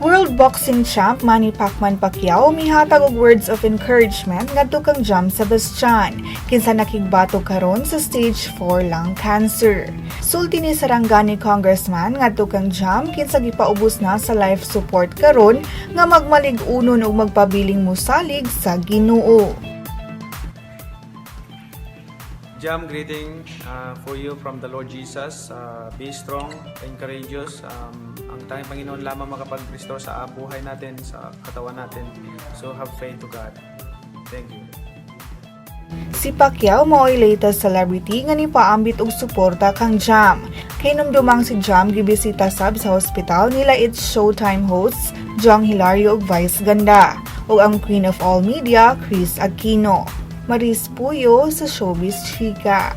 World boxing champ Manny Pacman Pacquiao mihatag og words of encouragement ngadto kang Jam Sebastian kinsa nakigbato karon sa stage 4 lung cancer. Sulti ni Sarangani Congressman ngadto kang Jam, kinsa gipaubos na sa life support karon, nga magmalig-unon ug magpabiling mosalig sa Ginoo. Jam, greeting for you from the Lord Jesus. Be strong and courageous. Ang tanging Panginoon lamang makapag-restore sa buhay natin, sa katawan natin. So have faith to God. Thank you. Si Pacquiao mao'y latest celebrity nga nipaambit og suporta kang Jam. Kahinumdumang si Jam gibisita sab sa hospital nila It's Showtime hosts Jong Hilario ug Vice Ganda ug ang Queen of All Media Kris Aquino. Maris Puyo sa Showbiz Chika.